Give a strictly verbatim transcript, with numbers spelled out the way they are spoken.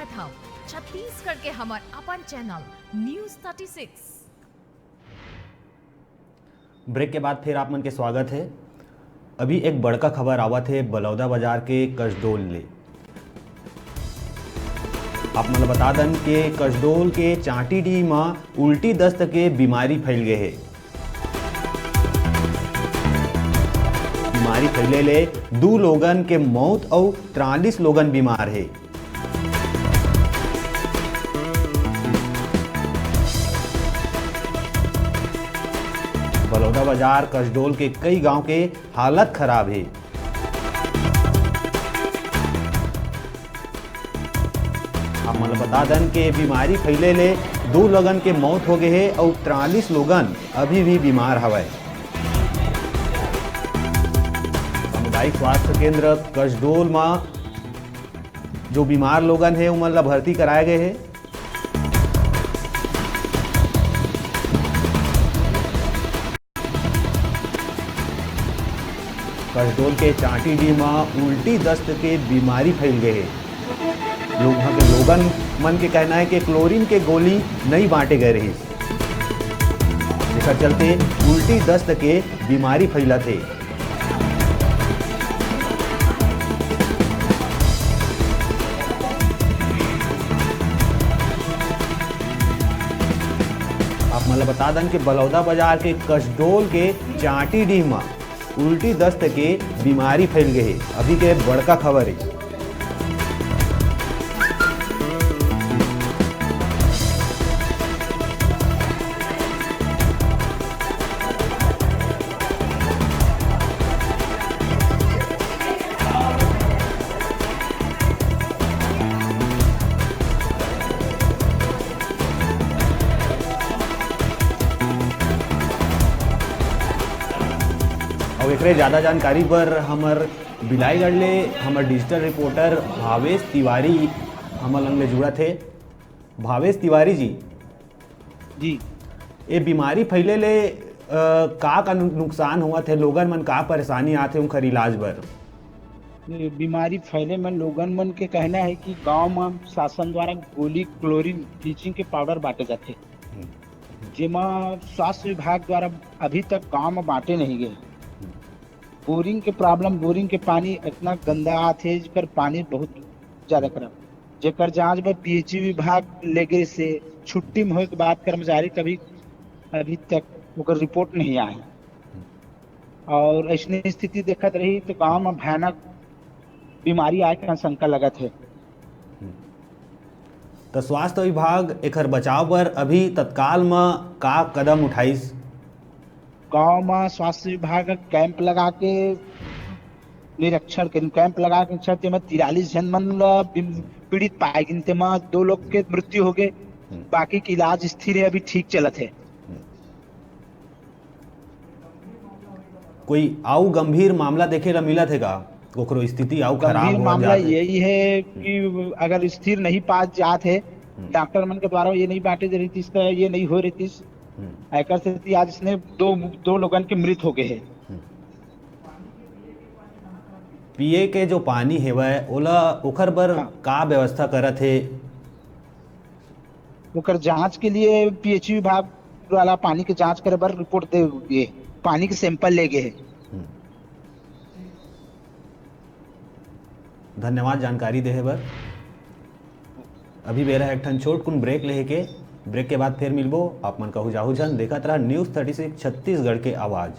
हम छत्तीसगढ़ के हमर अपन channel news thirty six. Break के बाद फिर आप मन के स्वागत है। अभी एक बड़का खबर आवत है बलौदा बाजार के कसडोल ले। आप मन ल बता दन के कसडोल के चांटी डीह म उल्टी दस्त के बीमारी फैल गए है। बीमारी फैले ले दू लोगन के मौत अउ तिरालीस लोगन बीमार हे। बलौदा बाजार कसडोल के कई गांव के हालत खराब हे। आप मन ल बता दन के बीमारी फैले ले दू लोगन के मौत हो गए हे अउ तिरालीस लोगन अभी भी बीमार हवय। सामुदायिक स्वास्थ्य केंद्र कसडोल म जो बीमार लोगन हे, उमन ला भर्ती कराए गए हे। कसडोल के चांटी डीह म उल्टी दस्त के बीमारी फैल गए हे। लोग, वहाँ के लोगन मन के कहना है कि क्लोरीन के गोली नहीं बांटे गए रहिस, जेकर चलते उल्टी दस्त के बीमारी फैलत हे। आप मन ल बता दन कि बलौदा बाजार के कसडोल के चांटी डीह म उल्टी दस्त के बीमारी फैल गए हे। अभी के बड़का खबर है। अउ एकरे ज्यादा जानकारी बर हमर बिलाईगढ़ ले हमर डिजिटल रिपोर्टर भावेश तिवारी हमर लंग ले जुड़त हे। भावेश तिवारी जी, जी। ये बीमारी फैले ले, अ, का, का नु-, नुकसान होवत हे, लोगन मन का परेशानी आथे उनकर इलाज बर? ये बीमारी फैले में लोगन मन के कहना है कि गांव में शासन द्वारा गोली क्लोरीन ब्लीचिंग के पाउडर बांटे जाथे, हम्म। जेमा स्वास्थ्य विभाग द्वारा अभी तक गांव में बांटे नहीं गए। बोरिंग के प्रॉब्लम, बोरिंग के पानी इतना गंदा आथे, जेकर पानी बहुत ज्यादा खराब, जेकर जांच बर पीएचई विभाग ले गए से छुट्टी में होए के बाद कर्मचारी कभी अभी तक ओकर रिपोर्ट नहीं आए। और ऐसने स्थिति देखत रही तो गांव में भयानक बीमारी आए के आशंका लगत है। त स्वास्थ्य विभाग एखर बचाव बर अभी तत्काल म का कदम उठाइस? गांव म स्वास्थ्य विभाग कैंप लगा के निरीक्षण के, कैंप लगा के निरीक्षण, तेमा तिरालीस झन मन ल बिम-, पीड़ित पाए गिन, तेमा दो लोग के मृत्यु हो गए, हम्म। बाकी के इलाज स्थिर है, अभी ठीक चलत है। हम्म। कोई आऊ गंभीर मामला देखे ला मिलत है का? ओकरो स्थिति आऊ खराब गंभीर हो मामला जात है? यही है कि अगर स्थिर नहीं पास जात है, हम्म। डॉक्टर मन के द्वारा ये नहीं बांटे दे रही थी, ये नहीं हो रही थी, हम्म। एकर सेती आज इसने दो, दो लोगन के मृत हो गए है। हम्म। पिए के जो पानी हेवय, ओला, ओखर बर हाँ। का व्यवस्था करत हे? ओकर जांच के लिए पीएचई विभाग वाला पानी के जांच करे बर रिपोर्ट दे गे, पानी के सैंपल ले गे हे। हम्म। धन्यवाद जानकारी देहे बर। अभी बेरा एक ठन छोट कुन ब्रेक लेहे के, ब्रेक के बाद फिर मिलबो। आप मन कहू जाहू झन, देखत रहा न्यूज़ थर्टी सिक्स छत्तीसगढ़ के आवाज़।